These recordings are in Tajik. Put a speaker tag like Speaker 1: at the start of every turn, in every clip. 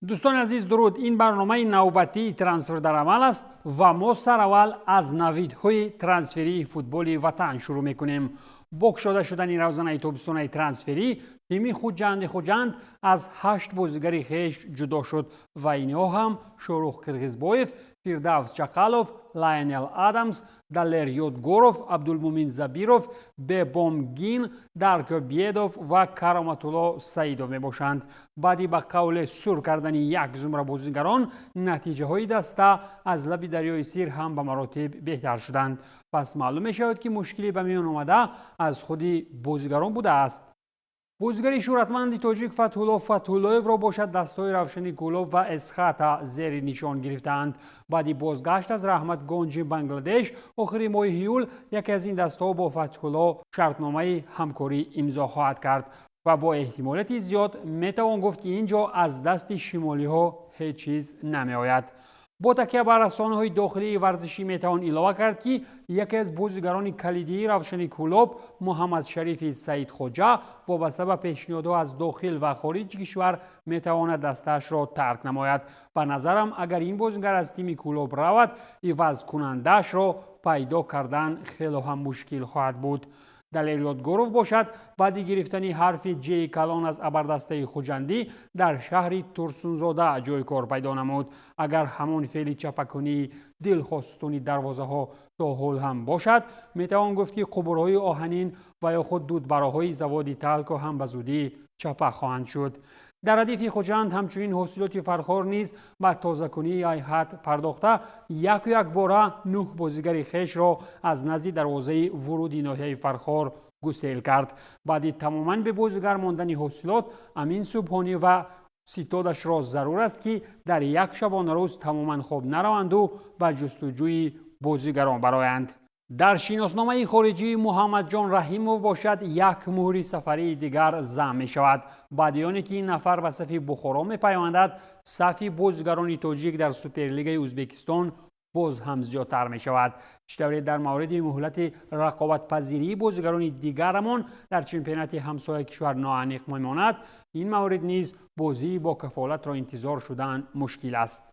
Speaker 1: Дӯстони азиз, дуруд! Ин барномаи навбатии «Трансфер дар амал» аст ва мо сараввал аз навидҳои трансферии футболи ватан шурӯъ мекунем. Бо кушода шудани равзанаи тобистонаи трансферӣ, тими Хуҷанди Хуҷанд аз ҳашт бозигари хеш ҷудо шуд ва инҳо ҳам Шорух Қирғизбоев, Фирдавс Чақалов, Лайонел Адамс, Далер Ёдгоров, Абдулмумин Забиров, Бебомгин Дарко Бедов ва Кароматулло Саидов мебошанд. Баъди ба қавле сур кардани як зумра бозигарон, натиҷаҳои даста аз лаби дарёи Сир ҳам ба маротиб беҳтар шуданд. Пас маълум мешавад, ки мушкиле ба миён омада аз худи бозигарон будааст. Бозигари шӯҳратманди тоҷик Фатҳулло Фатҳуллоевро бошад, дастҳои Равшани Кӯлоб ва Эсхата зери нишон гирифтаанд. Баъди бозгашт аз Раҳматгонҷи Бангладеш охири моҳи июл, яке аз ин дастҳо бо Фатҳулло шартномаи ҳамкорӣ имзо хоҳад кард ва бо эҳтимолияти зиёд метавон гуфт, ки ин ҷо аз дасти шимолиҳо ҳеҷ чиз намеояд. Бо такя ба расонаҳои дохилии варзишӣ метавон илова кард, ки яке аз бозигарони калидии Равшани Кӯлоб, Муҳаммадшарифи Саидхоҷа, вобаста ба пешниҳодҳо аз дохил ва хориҷи кишвар метавонад дастаашро тарк намояд. Ба назарам, агар ин бозигар аз тими Кӯлоб равад, ивазкунандаашро пайдо кардан хело ҳам мушкил хоҳад буд. Далер Ёдгоров бошад, баъди гирифтани ҳарфи ҷеи калон аз абардастаи хуҷандӣ, дар шаҳри Турсунзода ҷойи кор пайдо намуд. Агар ҳамон феъли чапакунии дилхоҳ сутуни дарвозаҳо то ҳол ҳам бошад, метавон гуфт, ки қубурҳои оҳанин ва ё худ дудбароҳои заводи Талко ҳам ба зудӣ чапа хоҳанд шуд. Дар радифи Хуҷанд ҳамчунин Ҳосилоти Фархор низ ба тозакунии ҳайат пардохта, яку якбора нӯҳ бозигари хешро аз назди дарвозаи вуруди ноҳияи Фархор гусел кард. Баъди тамоман бебозигар мондани Ҳосилот, Амин Субҳонӣ ва ситодашро зарур аст, ки дар як шабонарӯз тамоман хоб нараванду ба ҷустуҷӯи бозигарон бароянд. Дар шиносномаи хориҷии Муҳаммадҷон Раҳимов бошад, як муҳри сафарии дигар зам мешавад. Баъди оне ки ин нафар ба сафи Бухоро мепайвандад, сафи бозигарони тоҷик дар Суперлигаи Ӯзбекистон боз ҳам зиёдтар мешавад. Чӣ тавре дар мавриди муҳлати рақобатпазирии бозигарони дигарамон дар чемпионати ҳамсоя кишвар ноаниқ мемонад, ин маврид низ бозии бо кафолатро интизор шудан мушкил аст.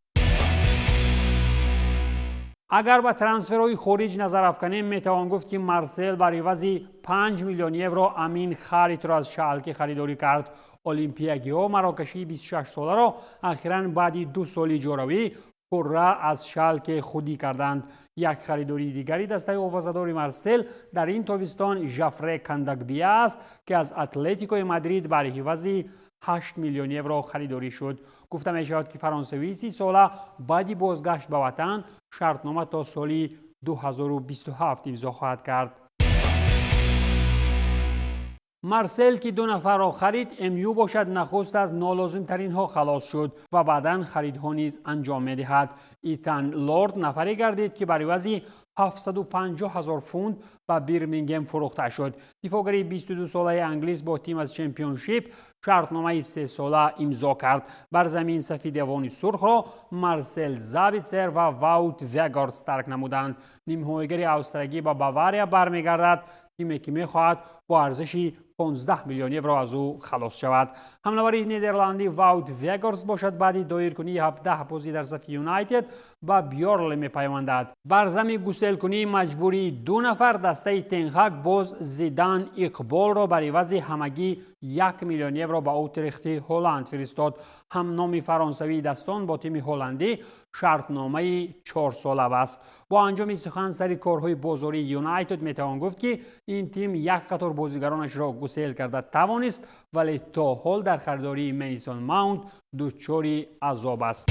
Speaker 1: Агар ба трансферҳои хориҷ назар афканем, метавон гуфт, ки Марсел бар ивази 5 миллион евро Амин Харитро аз Шалке харидорӣ кард. Олимпиягиҳо марокашии 26-соларо ахиран баъди 2 соли иҷоравӣ пурра аз Шалке худӣ карданд. Як харидории дигари дастаи овозадори Марсел дар ин тобистон Жафре Кандагбия аст, ки аз Атлетикои Мадрид бар ивази 8 миллион евро харидорӣ шуд. Гуфта мешавад, ки фаронсавии 30-сола баъди бозгашт ба ватан шартнома то соли 2027 имзо хоҳад кард. Марсел ки ду нафарро харид, МЮ бошад, нахуст аз нолозимтаринҳо халос шуд ва баъдан харидҳо низ анҷом медиҳад. Итан Лорд нафаре гардид, ки бар ивази 750 ҳазор фунт ба Бирмингем фурӯхта шуд. Дифоъгари 22-солаи англис бо тим аз Чемпионшип шартномаи сесола имзо кард. Бар замин сафи Девони Сурхро Марсел Забитсер ва Ваут Вегорст тарк намуданд. Нимҳимоягари австрагӣ ба Бавария бармегардад, тиме ки мехоҳад бо арзиши 15 миллион евро аз ӯ халос шавад. Ҳамлавари нидерландӣ Ваут Вегорст бошад, баъди доиркунии 17 бозӣ дар сафи Юнайтед ба Бёрнли мепайвандад. Бар зами гуселкунии маҷбурии ду нафар, дастаи Тенхак боз Зидан Иқболро бар ивази ҳамагӣ 1 миллион евро ба Утрехти Ҳолланд фиристод. Ҳамноми фаронсавии дастон бо тими ҳолландӣ шартномаи чорсола баст. Бо анҷоми сухан сари корҳои бозории Юнайтед, метавон гуфт, ки ин тим як қатор бозигаронашро гусел карда тавонист, вале то ҳол дар харидории Мейсон Маунт дучори азоб аст.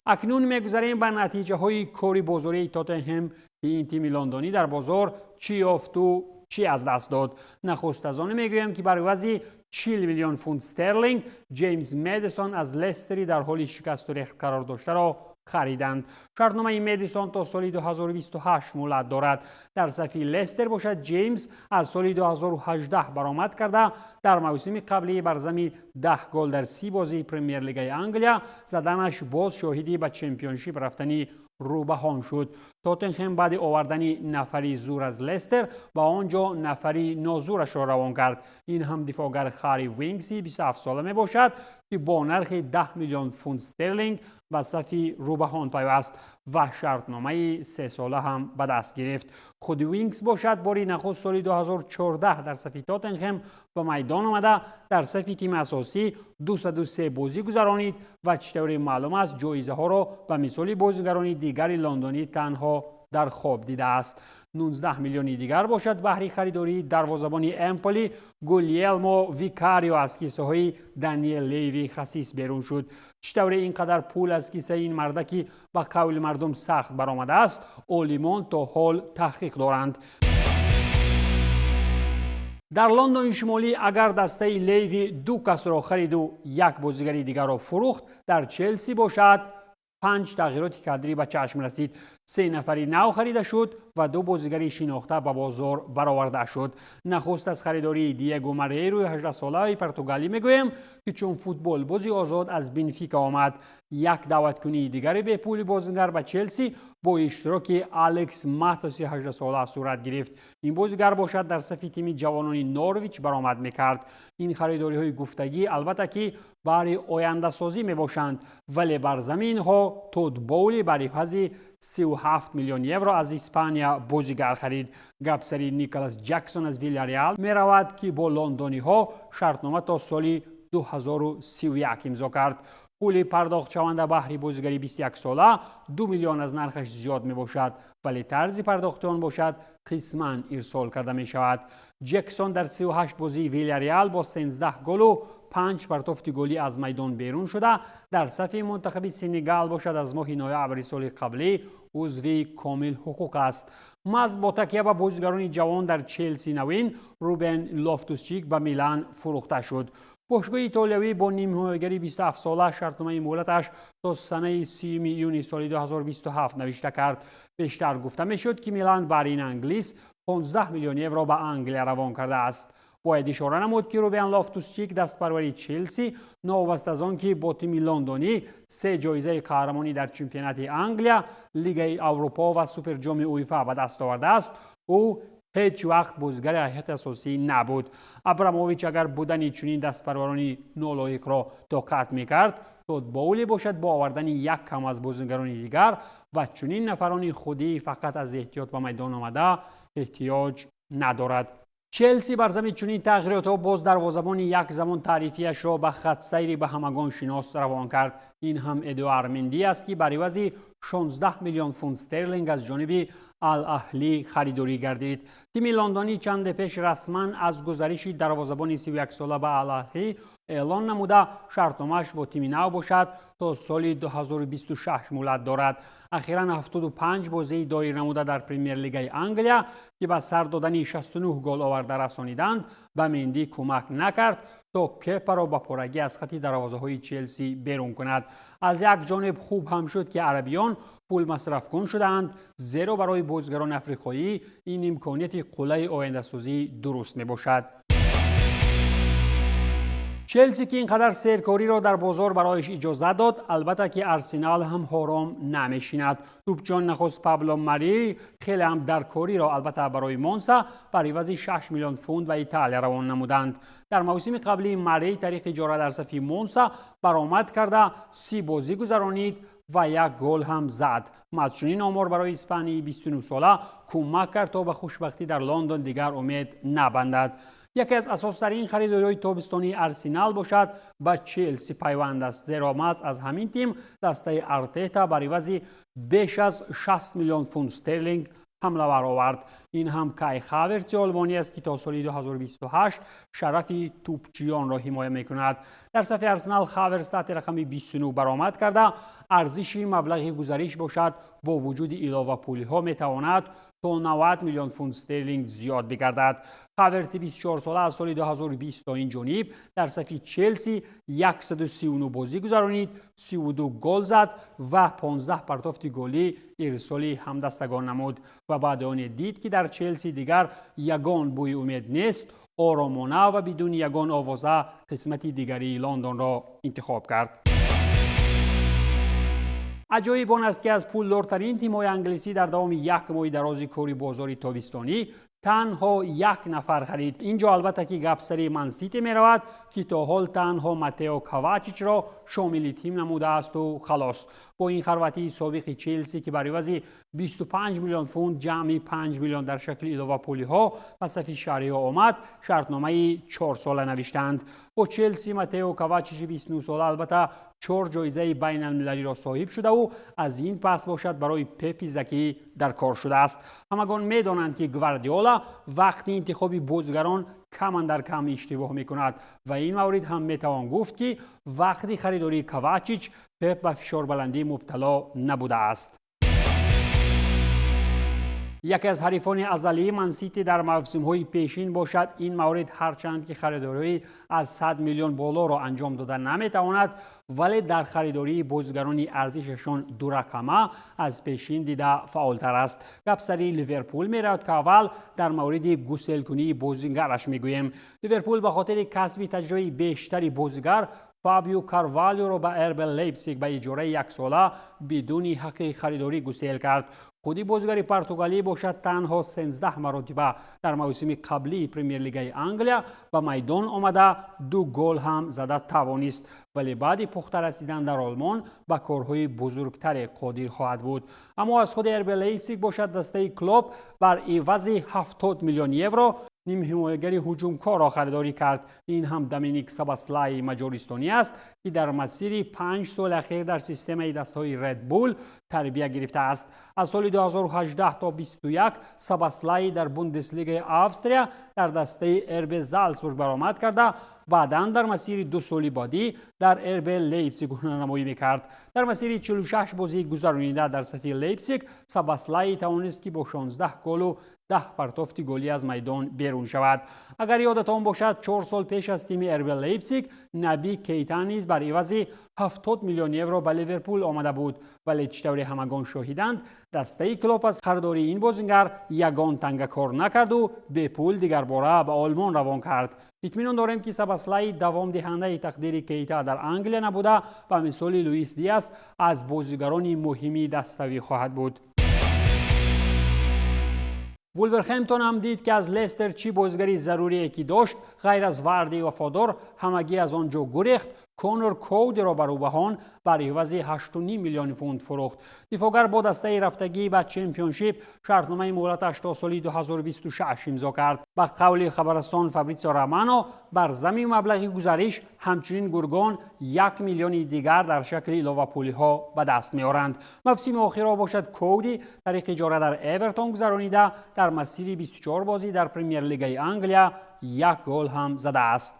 Speaker 1: Акнун мегузарем ба натиҷаҳои кори бозории Тоттенҳем, ки ин тими лондонӣ дар бозор чӣ ёфту чӣ аз даст дод. Нахуст аз оне мегӯям, ки бар ивази 40 миллион фунт стерлинг Ҷеймс Медисон аз Лестери дар ҳоли шикасту рехт қарор доштаро хариданд. Шартномаи Медисон то соли 2028 муҳлат дорад. Дар сафи Лестер бошад, Ҷеймс аз соли 2018 баромад карда, дар мавсими қаблӣ бар зами 10 гол дар 30 бозии Премер-лигаи Англия заданаш боз шоҳиди ба чемпионшип рафтани рӯбаҳон шуд. Тоттенхем баъди овардани нафари зур аз Лестер ба он ҷо нафари нозурашро равон кард. Ин ҳам дифоъгар Харри Винкси 27сола мебошад, ки бо нархи 10 миллион фунт стерлинг ба сафи рӯбаҳон пайваст ва шартномаи сесола ҳам ба даст гирифт. Худи Винкс бошад, бори нахуст соли 2014 дар сафи Тоттенхем ба майдон омада, дар сафи тими асосӣ 203 бозӣ гузаронид ва чӣ тавре маълум аст, ҷоизаҳоро ба мисоли бозигарони дигари лондонӣ танҳо дар хоб дидааст. 19 миллиони дигар бошад баҳри харидории дарвозабони Эмполи Гулиелмо Викарио аз киссаҳои Даниел Леви хасис берун шуд. Чӣ тавре ин қадар пул аз киссаи ин марда, ки ба қавли мардум сахт баромадааст, олимон то ҳол таҳқиқ доранд. Дар Лондони шимолӣ агар дастаи Леви ду касро хариду як бозигари дигарро фурӯхт, дар Челси бошад 5 тағйироти кадрӣ ба чашм расид. 3 нафари нав харида шуд ва 2 бозигари шинохта ба бозор бароварда шуд. Нахуст аз харидории Диего Марейрои 18-солаи португалӣ мегӯем, ки чун футболбози озод аз Бенфика омад. Як даъваткунии дигари бепули бозигар ба Челси бо иштироки Алекс Матоси 18-сола сурат гирифт. Ин бозигар бошад дар сафи тими ҷавонони Норвич баромад мекард. Ин харидориҳои гуфтагӣ албатта ки баҳри ояндасозӣ мебошанд, вале бар заминҳо Тод Боули бар ивази 37 миллион евро аз Испания бозигар харид. Гапсари Николас Ҷаксон аз Вилареал меравад, ки бо лондониҳо шартнома то соли 2031 имзо кард. Пули пардохтшаванда баҳри бозигари 21сола 2 миллион аз нархаш зиёд мебошад, вале тарзи пардохти он бошад қисман ирсол карда мешавад. Ҷексон дар 38 бозии Вилареал бо 13 голу 5 партофти голӣ аз майдон берун шуда, дар сафи мунтахаби Сенегал бошад аз моҳи ноябри соли қаблӣ узви комил ҳуқуқ аст. Маҳз бо такя ба бозигарони ҷавон дар Челси навин Рубен Лофтусчик ба Милан фурӯхта шуд. Бошгоҳи итолиявӣ бо нимҳимоягари 27сола шартномаи муҳлаташ то санаи 30 июни соли 2027 навишта кард. Бештар гуфта мешуд, ки Милан бар ин англис 15 миллион евро ба Англия равон кардааст. Бояд ишора намуд, ки Рубен Лофтусчик дастпарвари Челси новобаста аз он ки бо тими лондонӣ 3 ҷоизаи қаҳрамонӣ дар чемпионати Англия, Лигаи Аврупо ва Суперҷоми УЕФА ба даст овардааст, ӯ ҳеҷ вақт бозигари ҳайати асосӣ набуд. Абрамович агар будани чунин дастпарварони нолоиқро тоқат мекард, Тод Боули бошад бо овардани як кам аз бозигарони дигар ва чунин нафарони худӣ фақат аз эҳтиёт ба майдон омада эҳтиёҷ надорад. Челси бар зами чунин тағйиротҳо боз дарвозабони як замон таърифияшро ба хатсайри ба ҳамагон шинос равон кард. Ин ҳам Эдуар Менди аст, ки бар ивази 16 миллион фунт стерлинг аз ҷониби Ал-Аҳлӣ харидорӣ гардид. Тими лондонӣ чанде пеш расман аз гузариши дарвозабони 31сола ба Ал-Аҳлӣ эълон намуда, шартномааш бо тими нав бошад то соли 2026 муҳлат дорад. Ахиран 75 бозии доир намуда дар Премер-лигаи Англия, ки ба сар додани 69 гол оварда расониданд, ба Менди кӯмак накард то Кепаро ба порагӣ аз хати дарвозаҳои Челси берун кунад. Аз як ҷониб хуб ҳам шуд, ки арабиён пул масрафкун шудаанд, зеро барои бозигарони африқоӣ ин имконияти қуллаи ояндасозӣ дуруст мебошад. Челси ки ин қадар серкориро дар бозор барояш иҷозат дод, албатта ки Арсенал ҳам ҳором намешинад. Тӯпчон нахуст Пабло Мари хеле ҳам даркориро албатта барои Монса бар ивази 6 миллион фунт ба Италия равон намуданд. Дар мавсими қаблии Мари тариқи иҷора дар сафи Монса баромад карда, 30 бозӣ гузаронид ва як гол ҳам зад. Маҳз чунин омор барои испании 29сола кӯмак кард, то ба хушбахтӣ дар Лондон дигар умед набандад. Яке аз асостарин харидориҳои тобистонии Арсенал бошад ба Челси пайванд аст, зеро маҳз аз ҳамин тим дастаи Артета бар ивази беш аз 60 миллион фунт стерлинг ҳамлавар овард. Ин ҳам Кай Хаверти олмонӣ аст, ки то соли 2028 шарафи тӯпчиёнро ҳимоя мекунад. Дар сафи Арсенал Хаверс таҳти рақами 29 баромад карда, арзиши маблағи гузариш бошад бо вуҷуди иловапулиҳо метавонад То 90 миллион фунт стерлинг зиёд бигардад. Хаверти 24 сола аз соли 2020 то ин ҷониб дар сафи Челси 139 бозӣ гузаронид, 32 гол зад ва 15 партофти голӣ ирсоли ҳамдастагон намуд. Ва баъди оне дид, ки дар Челси дигар ягон бӯи умед нест, оромона ва бидуни ягон овоза қисмати дигарии Лондонро интихоб кард. Аҷоиб он аст, ки аз пулдортарин тимҳои англисӣ дар давоми як моҳи дарози кори бозори тобистонӣ танҳо як нафар харид. Ин ҷо, албатта, ки гап сари Мансити меравад, ки то ҳол танҳо Матео Кавачичро шомили тим намудаасту халос. Бо ин хорватии собиқи Челси, ки бар ивази 25 миллион фунт, ҷамъи 5 миллион дар шакли иловапулиҳо, ба сафи шаҳриҳо омад, шартномаи 4 сола навиштанд. Бо Челси Матео Кавачичи 29 сола, албатта, чор ҷоизаи байналмилалиро соҳиб шудаву аз ин пас бошад, барои Пепи закӣ дар кор шудааст. Ҳамагон медонанд, ки Гвардиола вақти интихоби бозигарон кам андар кам иштибоҳ мекунад ва ин маврид ҳам метавон гуфт, ки вақти харидории Кавачич Пеп ба фишорбаландӣ мубтало набудааст. Яке аз ҳарифони азалии Мансити дар мавсимҳои пешин бошад, ин маврид ҳарчанд ки харидориҳои аз 100 миллион болоро анҷом дода наметавонад, вале дар харидории бозигарони арзишашон дурақама аз пешин дида фаъолтар аст. Гап сари Ливерпул меравад, ки аввал дар мавриди гуселкунии бозигараш мегӯем. Ливерпул ба хотири касби таҷрибаи бештари бозигар Фабио Карвалиоро ба РБ Лейпсиг ба иҷораи яксола бидуни ҳаққи харидорӣ гусел кард. Худи бозигари португалӣ бошад, танҳо 13 маротиба дар мавсими қаблии Премер-лигаи Англия ба майдон омада, ду гол ҳам зада тавонист, вале баъди пухта расидан дар Олмон ба корҳои бузургтаре қодир хоҳад буд. Аммо аз худи РБ Лейпсиг бошад, дастаи Клоп бар ивази 70 миллион евро нимҳимоягари ҳуҷумкорро харидорӣ кард. Ин ҳам Доминик Собослаи маҷористонӣ аст, ки дар масири 5 соли ахир дар системаи дастаҳои Ред Булл тарбия гирифтааст. Аз соли 2018 то 21 Собослаи дар Бундеслигаи Австрия дар дастаи РБ Залцбург баромад карда, баъдан дар масири 2 соли баъдӣ дар РБ Лейпсиг ҳунарнамоӣ мекард. Дар масири 46 бозии гузаронида дар сафи Лейпсиг Собослаи тавонист, ки бо 16 голу 10 партофти голӣ аз майдон берун шавад. Агар ёдатон бошад, 4 сол пеш аз тими РБ Лейпсиг Наби Кейта низ бар ивази 70 миллион евро ба Ливерпул омада буд, вале чӣ тавре ҳамагон шоҳиданд, дастаи Клоп аз харидории ин бозингар ягон танга кор накарду бепул дигарбора ба Олмон равон кард. Итминон дорем, ки Собослаи давомдиҳандаи тақдири Кейта дар Англия набуда, ба мисоли Луис Диас аз бозигарони муҳими даставӣ хоҳад буд. Вулверхемптон ҳам дид, ки аз Лестер чӣ бозигари зарурие ки дошт, ғайр аз Варди вафодор, ҳамагӣ аз он ҷо гурехт. Конор Коудиро ба рӯбаҳон бар ивази 8,5 миллиони фунт фурӯхт. Дифоъгар бо дастаи рафтагӣ ба Чемпионшип шартномаи муҳлаташ то соли 2026 имзо кард. Ба қавли хабаррасон Фабритсио Романо, бар зами маблағи гузариш ҳамчунин гургон 1 миллиони дигар дар шакли иловапулиҳо ба даст меоранд. Мавсими охирро бошад, Коуди тариқи иҷора дар Эвертон гузаронида, дар масири 24 бозӣ дар Премер-лигаи Англия як гол ҳам задааст.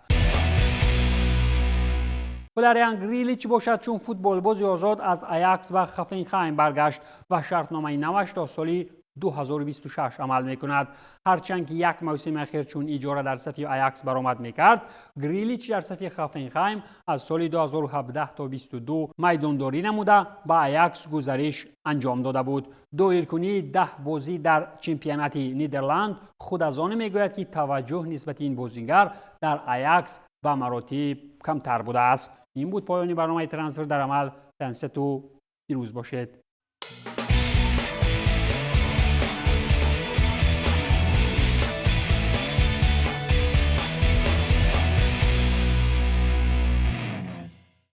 Speaker 1: Флориан Грилич бошад, чун футболбози озод аз Аякс ба Хоффенхайм баргашт ва шартномаи наваш то соли 2026 амал мекунад. Ҳарчанд ки як мавсими ахир чун иҷора дар сафи Аякс баромад мекард, Грилич дар сафи Хоффенхайм аз соли 2017 то 22 майдондорӣ намуда, ба Аякс гузариш анҷом дода буд. Доиркунии 10 бозӣ дар чемпионати Нидерланд худ аз оне мегӯяд, ки таваҷҷӯҳ нисбати ин бозингар дар Аякс ба маротиб камтар будааст. Ин буд поёни барномаи «Трансфер дар амал». Тансиҳату пирӯз бошед.